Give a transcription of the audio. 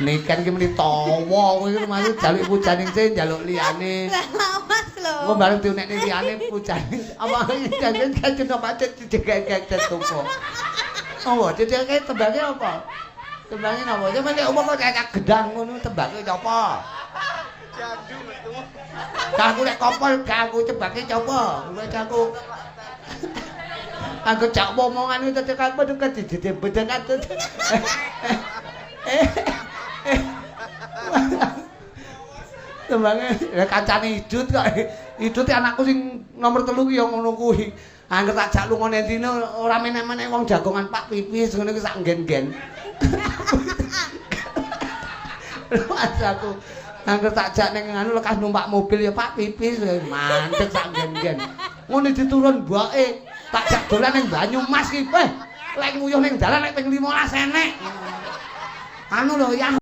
Niken ki meni tawa kuwi maksud jaluk pujane sing njaluk liyane. Lah lawas lho. Engko bareng diunekne liyane pujane. Apa jangan kacen apa cecek tupo. Oh, ceceke tembangnya apa? Tembangnya napa? Sampe nek omong kok kayak gedang ngono tembangnya apa? Jandu metu. Aku nek kompol gak aku tembangnya coba. Wis aku Aku cak omongan itu tekan padha kedidide bedekan. Tembange ya kancane Idut kok. Idut anakku sing nomor 3 ki ya ngono kuwi. Angger tak jak lunga nendine ora meneh-meneh wong jagongan Pak pipis ngono kuwi sak nggen-nggen. Mas aku angger tak jak ning anu lekas numpak mobil ya Pak pipis mandek sak nggen-nggen. Ngono diturun mboke tak jak dolan ning Banyumas ki. Lek nguyuh ning dalan nek ping 15 enek. Anu lho ya.